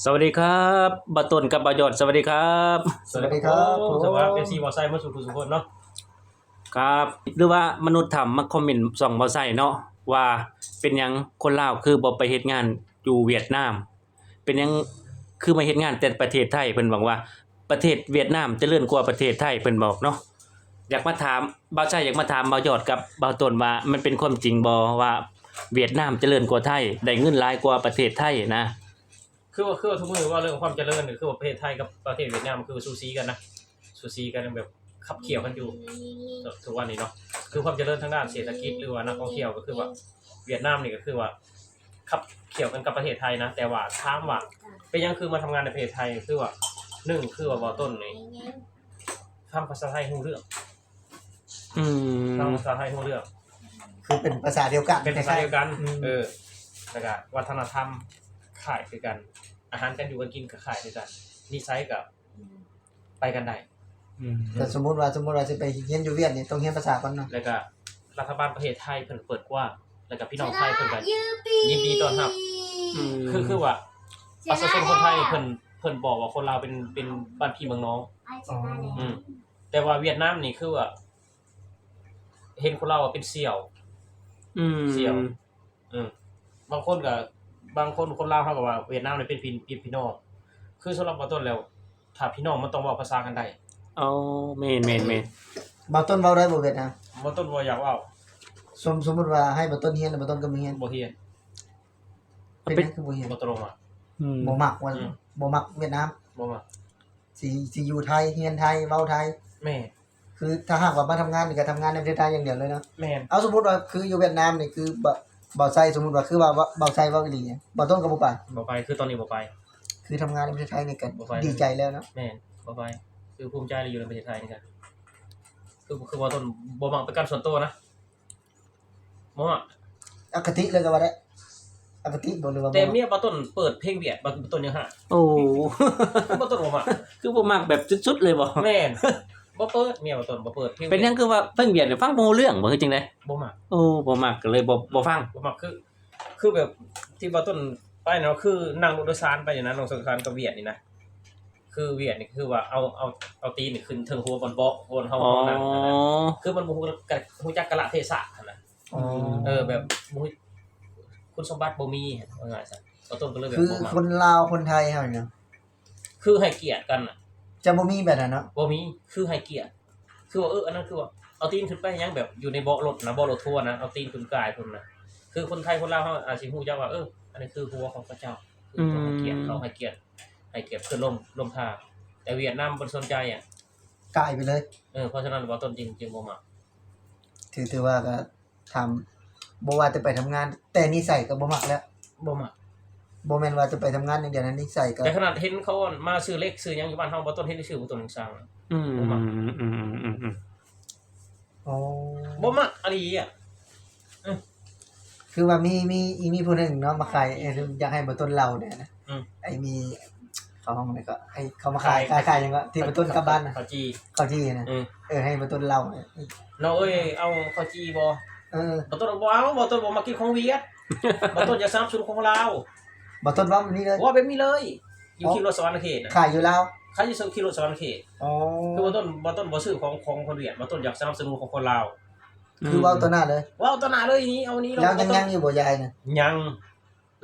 ສະຫວັດດີຄັບ ບ່າວຕົ້ນກັບບ່າວຍອດ ສະຫວັດດີຄັບ. ສະຫວັດດີຄັບ ສະຫວັດດີຄັບ ເອັຟຊີ ບ່າວໄຊໝົດສູ່ທຸກຄົນເນາະ. ຄັບ ຫຼືວ່າມະນຸດຖ້ຳມາຄອມເມັນຊ່ອງບ່າວໄຊເນາະ ວ່າເປັນຫຍັງຄົນລາວຄືບໍ່ໄປເຮັດງານຢູ່ຫວຽດນາມ ເປັນຫຍັງຄືມາເຮັດງານແຕ່ປະເທດໄທ ເພິ່ນບອກວ່າປະເທດຫວຽດນາມຈະເລີນກວ່າປະເທດໄທ ເພິ່ນບອກເນາະ. ຢາກມາຖາມ ບ່າວໄຊຢາກມາຖາມບ່າວຍອດກັບບ່າວຕົ້ນວ່າ ມັນເປັນຄວາມຈິງບໍ່ວ່າຫວຽດນາມຈະເລີນກວ່າໄທ ໄດ້ເງິນຫຼາຍກວ່າປະເທດໄທນະ? ຄືວ່າ ຄືວ່າທຸກມື້ເວົ້າເລື່ອງຄວາມຈະເລີນ ກໍຄືວ່າປະເທດໄທກັບປະເທດຫວຽດນາມ ກໍຄືວ່າສູສີກັນນະ ສູສີກັນ ແບບຂັບຂ້ຽວກັນຢູ່ທຸກວັນນີ້ເນາະ. ຄືຄວາມຈະເລີນທາງດ້ານເສດຖະກິດ ຫຼືວ່ານັກທ່ອງທ່ຽວ ກໍຄືວ່າຫວຽດນາມນີ້ ກໍຄືວ່າຂັບຂ້ຽວກັນກັບປະເທດໄທນະ. ແຕ່ວ່າຖາມວ່າເປັນຫຍັງຄືມາທຳງານໃນປະເທດໄທ ຄືວ່າ ໜຶ່ງ ຄືວ່າບ່າວຕົ້ນນີ້ຟັງພາສາໄທຮູ້ເລື່ອງ ອືມ ຟັງພາສາໄທຮູ້ເລື່ອງ ຄືເປັນພາສາດຽວກັນ ເປັນພາສາດຽວກັນ ອືມ ເອີ ແລ້ວກະວັດທະນະທຳຄ້າຍຄືກັນ ອາຫານການຢູ່ການກິນກໍຄ້າຍຄືກັນ ນິໄສກໍ ອືມ ໄປກັນໄດ້ ອືມ ແຕ່ສົມມຸດວ່າ ສົມມຸດວ່າຊິໄປຮຽນຢູ່ຫວຽດນີ້ ຕ້ອງຮຽນພາສາກ່ອນເນາະ ແລ້ວກະລັດຖະບານປະເທດໄທເພິ່ນເປີດກວ້າງ ແລ້ວກະພີ່ນ້ອງໄທເພິ່ນກໍຍິນດີຕ້ອນຮັບ ອືມ ຄື ຄືວ່າປະຊາຊົນຄົນໄທນີ້ເພິ່ນ ເພິ່ນບອກວ່າຄົນລາວເປັນ ເປັນບ້ານພີ່ເມືອງນ້ອງ ອໍ ອືມ ແຕ່ວ່າຫວຽດນາມນີ້ຄືວ່າ ເຫັນຄົນລາວວ່າເປັນສ່ຽວ ອືມ ສ່ຽວ ເອີ ບາງຄົນກໍ ບາງຄົນ ຄົນລາວເຮົາກໍວ່າຫວຽດນາມນີ້ເປັນພີ່ ເປັນພີ່ນ້ອງ ຄືສຳລັບບ່າວຕົ້ນແລ້ວ ຖ້າພີ່ນ້ອງມັນຕ້ອງເວົ້າພາສາກັນໄດ້ ອໍ ແມ່ນໆໆ ບ່າວຕົ້ນເວົ້າໄດ້ບໍ່ຫວຽດນາມ? ບ່າວຕົ້ນບໍ່ຢາກເວົ້າ ສົມ ສົມມຸດວ່າໃຫ້ບ່າວຕົ້ນຮຽນ ແລ້ວບ່າວຕົ້ນກໍບໍ່ຮຽນ ບໍ່ຮຽນ ເປັນຫຍັງຄືບໍ່ຮຽນ? ບໍ່ຕົກລົງວ່າ ອືມ ບໍ່ມັກວ່າ ອືມ ບໍ່ມັກຫວຽດນາມ ບໍ່ມັກ ຊິ ຊິຢູ່ໄທ ຮຽນໄທ ເວົ້າໄທ ແມ່ນ ຄືຖ້າຫາກວ່າມາທຳງານນີ້ກໍທຳງານໃນປະເທດໄທຢ່າງດຽວເລີຍເນາະ ແມ່ນ ເອົາ ສົມມຸດວ່າຄືຢູ່ຫວຽດນາມນີ້ ຄືບ່າວ ບ່າວໄຊ ສົມມຸດວ່າຄືວ່າ ວ່າ ບ່າວໄຊເວົ້າອີ່ຫຼີ ບ່າວຕົ້ນກໍບໍ່ໄປ ບໍ່ໄປ ຄືຕອນນີ້ບໍ່ໄປ ຄືທຳງານໃນປະເທດໄທນີ້ກໍ ບໍ່ໄປ ດີໃຈແລ້ວເນາະ ແມ່ນ ບໍ່ໄປ ຄືພູມໃຈແລ້ວຢູ່ໃນປະເທດໄທນີ້ກໍ ຄື ຄືບ່າວຕົ້ນບໍ່ມັກເປັນການສ່ວນຕົວນະ ບໍ່ມັກ ອະຄະຕິເລີຍກໍວ່າໄດ້ ອະຄະຕິບໍ່ ຫຼືວ່າ ແຕ່ເມຍບ່າວຕົ້ນເປີດເພງຫວຽດ ບ່າວຕົ້ນຍັງຮ້ານ ໂອ້ ບ່າວຕົ້ນບໍ່ມັກ ຄືບໍ່ມັກແບບສຸດໆເລີຍບໍ່? ແມ່ນ ບໍ່ເປີດ ເມຍບ່າວຕົ້ນບໍ່ເປີດເພງຫວຽດ ເປັນຫຍັງຄືວ່າເພງຫວຽດນີ້ຟັງບໍ່ຮູ້ເລື່ອງບໍ່ ຄືຈັ່ງໃດ? ບໍ່ມັກ ໂອ້ ບໍ່ມັກ ກໍເລີຍບໍ່ ບໍ່ຟັງ ບໍ່ມັກ ຄື ຄືແບບທີ່ບ່າວຕົ້ນໄປເນາະ ຄືນັ່ງລົດໂດຍສານໄປນີ້ນະ ນັ່ງລົດໂດຍສານກັບຫວຽດນີ້ນະ ຄືຫວຽດນີ້ຄືວ່າເອົາ ເອົາ ເອົາຕີນນີ້ຂຶ້ນເທິງຫົວບ່ອນເບາະ ບ່ອນເຮົາ ອໍ ເຮົານັ່ງຫັ້ນນະ ຄືມັນບໍ່ຮູ້ກະ ຮູ້ຈັກກາລະເທສະຫັ້ນນະ ອໍ ເອີ ແບບບໍ່ ຄຸນສົມບັດບໍ່ມີ ເວົ້າງ່າຍຊະ ບ່າວຕົ້ນກໍເລີຍແບບ ຄື ບໍ່ມັກ ຄົນລາວຄົນໄທເຮົານີ້ນະ ຄືໃຫ້ກຽດກັນນະ ຈະບໍ່ມີແບບນັ້ນເນາະ ບໍ່ມີ ຄືໃຫ້ກຽດ ຄືວ່າ ເອີ ອັນນັ້ນຄືວ່າ ເອົາຕີນຂຶ້ນໄປຫຍັງ ແບບຢູ່ໃນເບາະລົດນະ ເບາະລົດທົວນະ ເອົາຕີນຂຶ້ນກາຍພຸ້ນນະ ຄືຄົນໄທຄົນລາວເຮົາອາດຊິຮູ້ຈັກວ່າ ເອີ ອັນນີ້ຄືຫົວຂອງເຂົາເຈົ້າ ຄື ອືມ ເຂົາໃຫ້ກຽດ ເຂົາໃຫ້ກຽດ ໃຫ້ກຽດເພື່ອນຮ່ວມ ຮ່ວມທ່າ ແຕ່ຫວຽດນາມບໍ່ໄດ້ສົນໃຈອະ ກາຍໄປເລີຍ ເອີ ເພາະສະນັ້ນບ່າວຕົ້ນຈຶ່ງ ຈຶ່ງບໍ່ມັກ ຖື ຖືວ່າກໍ ຖາມ ບໍ່ວ່າແຕ່ໄປທຳງານ ແຕ່ນິໄສກໍບໍ່ມັກແລ້ວ ບໍ່ມັກ ບໍ່ແມ່ນວ່າຈະໄປທຳງານຢ່າງດຽວນະ ນິໄສກໍ ແຕ່ຂະໜາດເຫັນເຂົາມາຊື້ເຫຼັກຊື້ຫຍັງຢູ່ບ້ານເຮົາ ບ່າວຕົ້ນເຫັນຊື່ບໍ່ຕົວໜຶ່ງສ້າງ ອືມ ບໍ່ມັກ ອືມ ອໍ ບໍ່ມັກອີ່ຫຼີອະ ອືມ ຄືວ່າມີ ມີ ອີ່ມີຜູ້ໜຶ່ງເນາະ ມາຂາຍ ເອີ ຢາກໃຫ້ບ່າວຕົ້ນເລົ່າແດ່ນະ ອືມ ໄອ້ມີ ເຂົ້າຫ້ອງໃດກໍໃຫ້ເຂົາມາຂາຍ ຂາຍ ຂາຍ ຂາຍຫຍັງກໍທີ່ບ່າວຕົ້ນກັບບ້ານນະ ເຂົ້າຈີ່ ເຂົ້າຈີ່ນະ ອືມ ເອີ ໃຫ້ບ່າວຕົ້ນເລົ່າ ນ້ອງເອີຍ ເອົາເຂົ້າຈີ່ບໍ່? ເອີ ບ່າວຕົ້ນບໍ່ເອົາ ບ່າວຕົ້ນບໍ່ມັກກິນຂອງຫວຽດ ບ່າວຕົ້ນຢາກສະໜັບສະໜູນຂອງລາວ ບ່າວຕົ້ນເວົ້າແບບນີ້ເລີຍ ເວົ້າແບບນີ້ເລີຍ ຢູ່ ອໍ ຂີ່ລົດສະຫວັນນະເຂດນະ ຂາຍຢູ່ລາວ ຂາຍຢູ່ຂີ່ລົດສະຫວັນນະເຂດ ອໍ ຄືບ່າວຕົ້ນ ບ່າວຕົ້ນບໍ່ຊື້ຂອງ ຂອງຄົນຫວຽດ ບ່າວຕົ້ນຢາກສະໜັບສະໜູນຂອງຄົນລາວ ຄືເວົ້າຕໍ່ໜ້າເລີຍ ເວົ້າຕໍ່ໜ້າເລີຍ ນີ້ເອົານີ້ ລາວຍັງ ຍັງຢູ່ບໍ່ ຍາຍນະ? ຍັງ.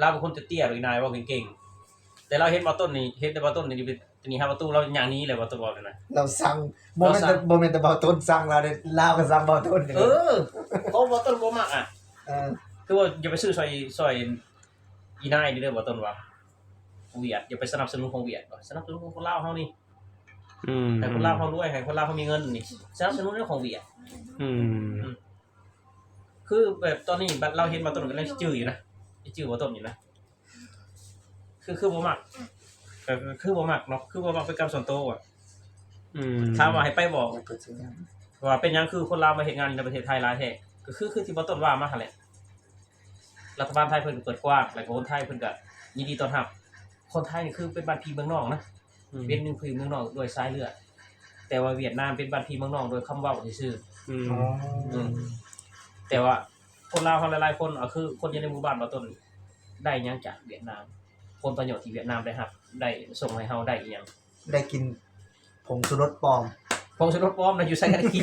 ລາວເປັນຄົນເຕ້ຍໆ ໂດຍນາຍເວົ້າເກັ່ງໆ ແຕ່ລາວເຫັນບ່າວຕົ້ນນີ້ ເຫັນແຕ່ບ່າວຕົ້ນນີ້ເປັນ ນີ້ຫາປະຕູ ລາວຍ່າງໜີເລີຍ ບ່າວຕົ້ນເວົ້ານັ້ນນະ ລາວຊັງ ບໍ່ແມ່ນແຕ່ ລາວ ບໍ່ແມ່ນແຕ່ບ່າວຕົ້ນຊັງລາວເດ້ ລາວກໍຊັງບ່າວຕົ້ນ ເອີ ເພາະບ່າວຕົ້ນບໍ່ມັກອະ ເອີ ຄືວ່າຢ່າໄປຊື້ຊ່ອຍ ຊ່ອຍອີ່ນາຍນີ້ເດີ ບ່າວຕົ້ນວ່າ ຂອງຫວຽດ ຢ່າໄປສະໜັບສະໜູນຂອງຫວຽດ ສະໜັບສະໜູນຂອງຄົນລາວເຮົານີ້ ອືມ ໃຫ້ຄົນລາວເຮົາລວຍ ໃຫ້ຄົນລາວເຮົາມີເງິນນີ້ ສະໜັບສະໜູນຂອງຫວຽດ ອືມ ອືມ ຄືແບບຕອນນີ້ບັດລາວເຫັນບ່າວຕົ້ນກໍຍັງຊິຈື່ຢູ່ນະ ຊິຈື່ບ່າວຕົ້ນຢູ່ນະ ຄື ຄືບໍ່ມັກ ກໍຄືບໍ່ມັກເນາະ ຄືບໍ່ມັກເປັນການສ່ວນໂຕອະ ອືມ ຖາມວ່າໃຫ້ໄປບໍ່ ວ່າເປັນຫຍັງຄືຄົນລາວມາເຮັດງານໃນປະເທດໄທຫຼາຍແທ້ ກໍຄື ຄືທີ່ບ່າວຕົ້ນວ່າມາຫັ້ນແຫຼະ ລັດຖະບານໄທເພິ່ນກໍເປີດກວ້າງ ແລ້ວກໍຄົນໄທເພິ່ນກໍຍິນດີຕ້ອນຮັບ ຄົນໄທນີ້ຄືເປັນບ້ານພີ່ເມືອງນ້ອງນະ ອືມ ເປັນໜຶ່ງພີ່ເມືອງນ້ອງດ້ວຍສາຍເລືອດ ແຕ່ວ່າຫວຽດນາມເປັນບ້ານພີ່ເມືອງນ້ອງໂດຍຄຳເວົ້າຊື່ໆ ອືມ ອໍ ອືມ ແຕ່ວ່າຄົນລາວເຮົາຫຼາຍໆຄົນ ອາ ຄືຄົນຢູ່ໃນໝູ່ບ້ານບ່າວຕົ້ນ ໄດ້ຫຍັງຈາກຫວຽດນາມ? ຜົນປະໂຫຍດທີ່ຫວຽດນາມໄດ້ຮັບ ໄດ້ສົ່ງໃຫ້ເຮົາໄດ້ອີ່ຫຍັງ? ໄດ້ກິນຜົງຊູລົດປອມ. ຜົງຊູລົດປອມນະ ຢູ່ໃສກໍໄດ້ກິນ.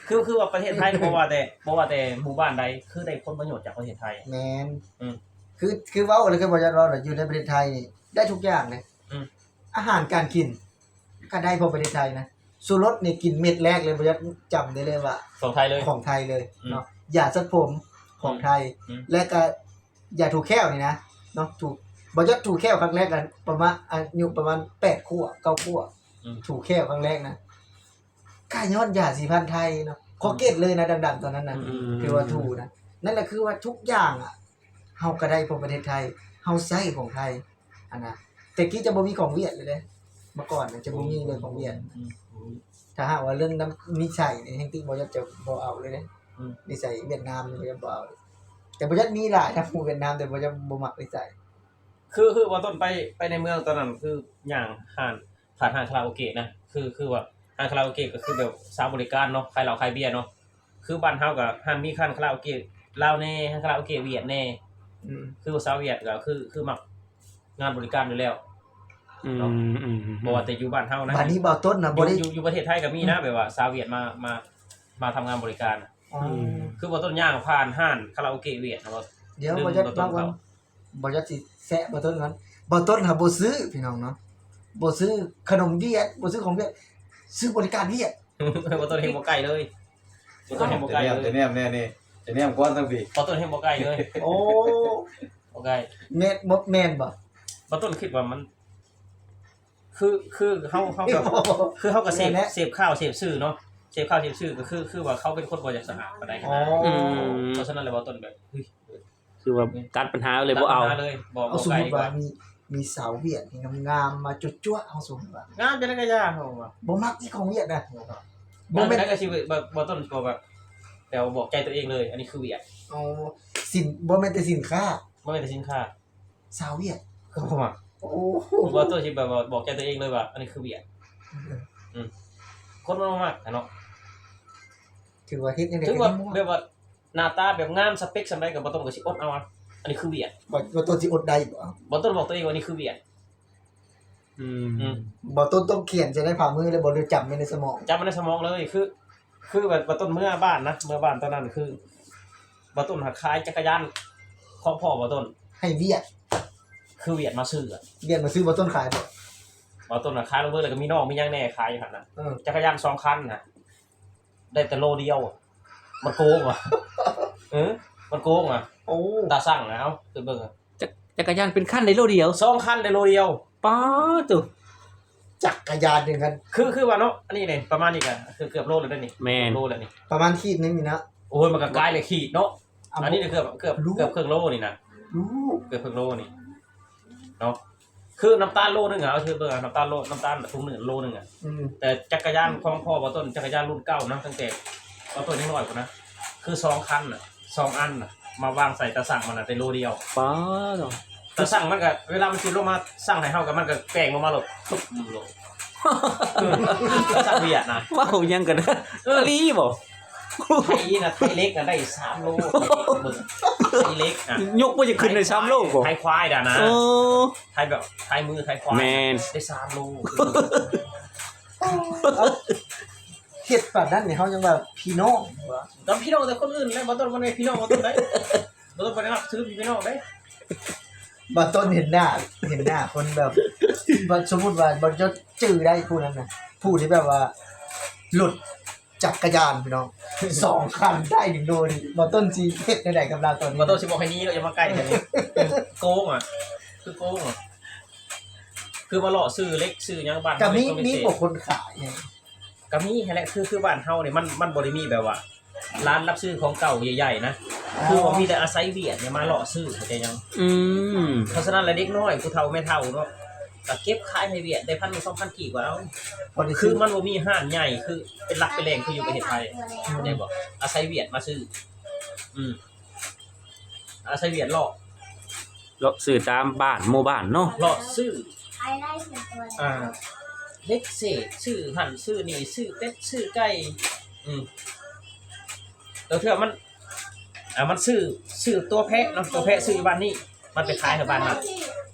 ຄື ຄືວ່າປະເທດໄທ ບໍ່ວ່າແຕ່ ບໍ່ວ່າແຕ່ໝູ່ບ້ານໃດ ຄືໄດ້ຜົນປະໂຫຍດຈາກປະເທດໄທ. ແມ່ນ. ອືມ. ຄື ຄືເວົ້າ ຄືບໍ່ຢາກເວົ້າລະ ຢູ່ໃນປະເທດໄທນີ້ໄດ້ທຸກຢ່າງເລີຍ. ອືມ. ອາຫານການກິນກໍໄດ້ ເພາະປະເທດໄທນະ ຊູລົດນີ້ກິນເມັດແລກເລີຍ ບໍ່ຢາກຈຳໄດ້ເລີຍວ່າ ຂອງໄທເລີຍ ຂອງໄທເລີຍ ອືມ ເນາະ. ຢາສັດຜົມຂອງໄທ ອືມ ແລະກະຢາຖູແຂ້ວນີ້ນະເນາະ ຖູ ບໍ່ຢາກຖູແຂ້ວຄັ້ງແລກກະປະມານ ອາຍຸປະມານແປດຂວບ ເກົ້າຂວບ ອືມ ຖູແຂ້ວຄັ້ງແລກນະ ກະຍ້ອນຢາສີຟັນໄທເນາະ ຄໍເກດເລີຍນະ ດັງໆຕອນນັ້ນນະ ອືມ ຖືວ່າຖູນະ. ນັ້ນລະຄືວ່າທຸກຢ່າງອະ ເຮົາກໍໄດ້ຂອງປະເທດໄທ ເຮົາໃຊ້ຂອງໄທຫັ້ນນະ. ແຕ່ກີ້ຈະບໍ່ມີຂອງຫວຽດເລີຍເດ້ ເມື່ອກ່ອນນະຈະບໍ່ມີເລີຍຂອງຫວຽດ. ອືມ ຖ້າຫາກວ່າເລື່ອງນຳນິໄສນີ້ ແຮງຕິບໍ່ຢາກຈະບໍ່ເອົາເລີຍເດ້. ອືມ ນິໄສຫວຽດນາມນີ້ບໍ່ຢາກ ບໍ່ເອົາ. ແຕ່ບໍ່ຢາກມີຫຼາຍນຳໝູ່ຫວຽດນາມ ແຕ່ບໍ່ຢາກ ບໍ່ມັກນິໄສ. ຄື ຄືວ່າຕອນໄປ ໄປໃນເມືອງຕອນນັ້ນ ຄືຍ່າງຮ້ານ ຜ່ານຮ້ານຄາຣາໂອເກະນະ ຄື ຄືວ່າຮ້ານຄາຣາໂອເກະກໍຄືແບບສາວບໍລິການເນາະ ຂາຍເຫຼົ້າຂາຍເບຍເນາະ. ຄືບ້ານເຮົາກໍຮ້ານ ມີຮ້ານຄາຣາໂອເກະລາວແດ່ ຮ້ານຄາຣາໂອເກະຫວຽດແດ່. ອືມ ຄືວ່າສາວຫວຽດກໍຄື ຄືມັກງານບໍລິການຢູ່ແລ້ວ ອືມ ເນາະ. ອືມ ບໍ່ວ່າແຕ່ຢູ່ບ້ານເຮົານະ ບາດນີ້ບ່າວຕົ້ນນະ ຢູ່ ບໍ່ໄດ້ ຢູ່ ຢູ່ປະເທດໄທກໍມີນະ ອືມ ແບບວ່າສາວຫວຽດມາ ມາ ມາທຳງານບໍລິການ. ອໍ ອືມ ຄືບ່າວຕົ້ນຍ່າງຜ່ານຮ້ານຄາຣາໂອເກະຫວຽດນະ ບໍ່ ເດີມ ບໍ່ຢາກ ເວົ້ານຳ ບ່າວຕົ້ນ ບໍ່ຢາກຊິແຊະບ່າວຕົ້ນກ່ອນ ບ່າວຕົ້ນຫາບໍ່ຊື້ພີ່ນ້ອງເນາະ ບໍ່ຊື້ຂະໜົມຫວຽດ ບໍ່ຊື້ຂອງຫວຽດ ຊື້ບໍລິການຫວຽດ. ບ່າວຕົ້ນເຮັດບໍ່ໄກເລີຍ ບ່າວຕົ້ນເຮັດບໍ່ໄກເລີຍ. ແຕ່ແນມແນ່ນີ້ ແຕ່ແນມກ່ອນທັງພີ້ ບ່າວຕົ້ນເຮັດບໍ່ໄກເລີຍ. ໂອ້ ບໍ່ໄກ ແມ່ນ ບໍ່ແມ່ນບໍ່? ບ່າວຕົ້ນຄິດວ່າມັນ ຄື ຄືເຮົາ ເຮົາກໍ ຄືເຮົາກໍເສບ ແມ່ນແຫຼະ ເສບຂ່າວເສບສື່ເນາະ ເສບຂ່າວເສບສື່ກໍຄື ຄືວ່າເຂົາເປັນຄົນບໍ່ຢາກສະອາດປານໃດຫັ້ນນະ. ອໍ ເພາະສະນັ້ນແຫຼະ ບ່າວຕົ້ນແບບ ເຮີ້ຍ ຄືວ່າຕັດບັນຫາເລີຍ ຕັດບັນຫາເລີຍ ບໍ່ ບໍ່ ເອົາ ສົມມຸດວ່າມີ ມີສາວຫວຽດນີ້ງາມໆມາຈົວະໆ ເຮົາສົມມຸດວ່າ ງາມຈັ່ງໃດກໍຢ່າ ເຮົາວ່າ ບໍ່ມັກທີ່ຂອງຫວຽດນະ ບໍ່ແມ່ນ ກໍຊິ ບໍ່ ບໍ່ຕ້ອງ ບໍ່ແບບ ແຕ່ວ່າບອກໃຈຕົວເອງເລີຍ ອັນນີ້ຄືຫວຽດ. ອໍ ສິນ ບໍ່ແມ່ນແຕ່ສິນຄ້າ ບໍ່ແມ່ນແຕ່ສິນຄ້າ ສາວຫວຽດກໍບໍ່ມັກ. ໂອ້ ບໍ່ຕ້ອງຊິແບບວ່າບອກໃຈຕົວເອງເລີຍວ່າ ອັນນີ້ຄືຫວຽດ. ອືມ ຄົນມັນບໍ່ມັກຫັ້ນເນາະ ຖືວ່າເຮັດຈັ່ງໃດ ຖືວ່າແບບວ່າ ໜ້າຕາແບບງາມ ສະເປັກສ່ຳໃດກໍບໍ່ຕ້ອງກໍຊິອົດເອົາ ອັນນີ້ຄືຫວຽດ. ບໍ່ ບໍ່ຕ້ອງຊິອົດໄດ້ບໍ່? ບໍ່ຕ້ອງບອກຕົວເອງວ່ານີ້ຄືຫວຽດ. ອືມ ອືມ ບໍ່ຕ້ອງ ຕ້ອງຂຽນໃສ່ໃນຝ່າມືເລີຍບໍ່ ຫຼືຈຳໄວ້ໃນສະໝອງ? ຈຳໄວ້ໃນສະໝອງເລີຍ ຄື ຄືແບບບໍ່ຕ້ອງເມືອບ້ານນະ ເມືອບ້ານຕອນນັ້ນ ຄືບໍ່ຕ້ອງຫາຂາຍຈັກກະຍານຂອງພໍ່ບໍ່ຕ້ອງ ໃຫ້ຫວຽດ ຄືຫວຽດມາຊື້ອະ ຫວຽດມາຊື້ບໍ່ຕ້ອງຂາຍບໍ່? ບໍ່ຕ້ອງຫາຂາຍລົງເບິ່ງ ແລ້ວກໍມີນ້ອງມີຫຍັງແດ່ຂາຍຢູ່ຫັ້ນນະ. ເອີ ຈັກກະຍານສອງຄັນນະ ໄດ້ແຕ່ໂລດຽວ ມັນໂກງຫວາ? ເອີ ມັນໂກງຫວາ? ໂອ້ ຕາຊັ່ງນະ ເອົາໄປເບິ່ງ ຈັກ ຈັກກະຍານເປັນຄັນໄດ້ໂລດຽວ ສອງຄັນໄດ້ໂລດຽວ. ປາດໂທ້ ຈັກກະຍານໜຶ່ງຄັນ ຄື ຄືວ່າເນາະ ອັນນີ້ນີ້ປະມານນີ້ກະເກືອບໂລແລ້ວເດ້ນີ້. ແມ່ນ ໂລແລ້ວນີ້ ປະມານຂີດໜຶ່ງນີ້ນະ. ໂອ້ຍ ມັນກະກາຍແລ້ວຂີດເນາະ. ອັນນີ້ເກືອບ ເກືອບ ເກືອບເຄິ່ງໂລນີ້ນະ ເກືອບເຄິ່ງໂລນີ້ເນາະ. ຄືນ້ຳຕານໂລໜຶ່ງອະ ເອົາຖືເບິ່ງ ນ້ຳຕານໂລ ນ້ຳຕານຖົງໜຶ່ງໂລໜຶ່ງອະ ອືມ ແຕ່ຈັກກະຍານຂອງພໍ່ບ່າວຕົ້ນ ຈັກກະຍານລຸ້ນເກົ່ານະ ຕັ້ງແຕ່ບ່າວຕົ້ນຍັງນ້ອຍພຸ້ນນະ ຄືສອງຄັນນະ ສອງອັນນະ ມາວາງໃສ່ຕາຊັ່ງມັນນະ ໄດ້ໂລດຽວ. ປາດໂທ້ ຕາຊັ່ງມັນກະ ເວລາມັນຊິລົງມາຊັ່ງໃຫ້ເຮົາ ກະມັນກະແກວ່ງລົງມາໂລດ ປຶບໂລດ. ເອີ ຕາຊັ່ງຫວຽດນະ ເວົ້າຫຍັງກັນ ເອີ ອີ່ຫຼີບໍ່? ໄທນະ ໄທເຫຼັກນະໄດ້ສາມໂລ ເບິ່ງ ໄທເຫຼັກນະ ຍົກບໍ່ຢາກຂຶ້ນໄດ້ສາມໂລບໍ່? ໄທຄວາຍດານະ ໂອ້ ໄທແບບ ໄທມື ໄທຄວາຍ ແມ່ນ ໄດ້ສາມໂລ. ເຮັດປານນັ້ນນີ້ເຮົາຍັງວ່າພີ່ນ້ອງຫວາ? ກໍພີ່ນ້ອງແຕ່ຄົນອື່ນແຫຼະ ບໍ່ຕ້ອງ ບໍ່ແມ່ນພີ່ນ້ອງ ບໍ່ຕ້ອງໄດ້ ບໍ່ຕ້ອງໄປນັບຖືພີ່ນ້ອງເດ້. ບ່າວຕົ້ນເຫັນໜ້າ ເຫັນໜ້າຄົນແບບ ບໍ່ ສົມມຸດວ່າບ່າວຕົ້ນຈື່ໄດ້ຜູ້ນັ້ນນະ ຜູ້ທີ່ແບບວ່າຫຼຸດຈັກກະຍານພີ່ນ້ອງ ສອງຄັນໄດ້ໜຶ່ງໂລນີ້ ບ່າວຕົ້ນຊິເຮັດແນວໃດກັບລາວຕອນນີ້? ບ່າວຕົ້ນຊິບອກໃຫ້ໜີ ຢ່າມາໃກ້ເທື່ອນີ້ ໂກງອະ ຄືໂກງອະ ຄືມາເລາະຊື້ເຫຼັກຊື້ຫຍັງບ້ານ ກະມີ ເຮົາເລີຍຕ້ອງໄດ້ ມີບໍ່ຄົນຂາຍ? ກະມີຫັ້ນແຫຼະ ຄື ຄືບ້ານເຮົານີ້ມັນ ມັນບໍ່ໄດ້ມີແບບວ່າ ຮ້ານຮັບຊື້ຂອງເກົ່າໃຫຍ່ໆນະ ຄືວ່າມີແຕ່ອາໄສຫວຽດນີ້ມາເລາະຊື້ ເຂົ້າໃຈຍັງ? ອືມ ເພາະສະນັ້ນລະເດັກນ້ອຍຜູ້ເຖົ້າແມ່ເຖົ້າເນາະ ກະເກັບຂາຍໃຫ້ຫວຽດໄດ້ພັນສອງພັນກີບກໍເອົາ ຄືມັນບໍ່ມີຮ້ານໃຫຍ່ ຄືເປັນຫຼັກເປັນແຫຼ່ງຄືຢູ່ປະເທດໄທ ເຂົ້າໃຈບໍ່? ອາໄສຫວຽດມາຊື້ ອືມ ອາໄສຫວຽດເລາະ ເລາະຊື້ຕາມບ້ານໝູ່ບ້ານເນາະ ເລາະຊື້ ອ່າ ເຫຼັກເສດ ຊື້ຫັ້ນຊື້ນີ້ ຊື້ເປັດຊື້ໄກ່ ອືມ ແຕ່ເທື່ອມັນ ອ່າ ມັນຊື້ ຊື້ຕົວແພະເນາະ ຕົວແພະຊື້ຢູ່ບ້ານນີ້ ມັນໄປຂາຍໃຫ້ບ້ານນັ້ນ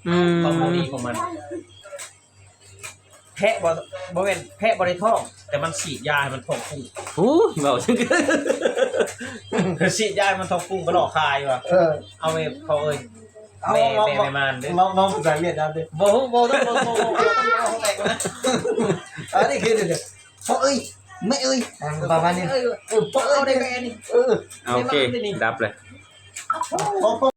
ອືມ ຄວາມບໍ່ດີຂອງມັນ ແພະບໍ່ ບໍ່ແມ່ນແພະບໍ່ໄດ້ທ້ອງ ແຕ່ມັນສີດຢາໃຫ້ມັນທ້ອງພຸ້ງ. ໂອ້ ເວົ້າຈັ່ງ ສີດຢາໃຫ້ມັນທ້ອງພຸ້ງ ໄປຫຼອກຂາຍວ່າ. ເອີ ເອົາແມ່ພໍ່ເອີຍ ເອົາ ແມ່ ເວົ້າ ແມ່ ແມ່ມານເດີ້ ເວົ້າ ເວົ້າພາສາຫວຽດນາມເດີ້. ບໍ່ຮູ້ ບໍ່ຕ້ອງ ບໍ່ ບໍ່ ບໍ່ ບໍ່ແຕກນະ ອັນນີ້ຄື ພໍ່ເອີຍ ແມ່ເອີຍ ອ່າ ປະມານນີ້. ເອີ ເອີ ພໍ່ເອີຍ ເອົາໄດ້ແມ່ນີ້ ເອີ ເອົາ ໂອເຄ ດັບເລີຍ.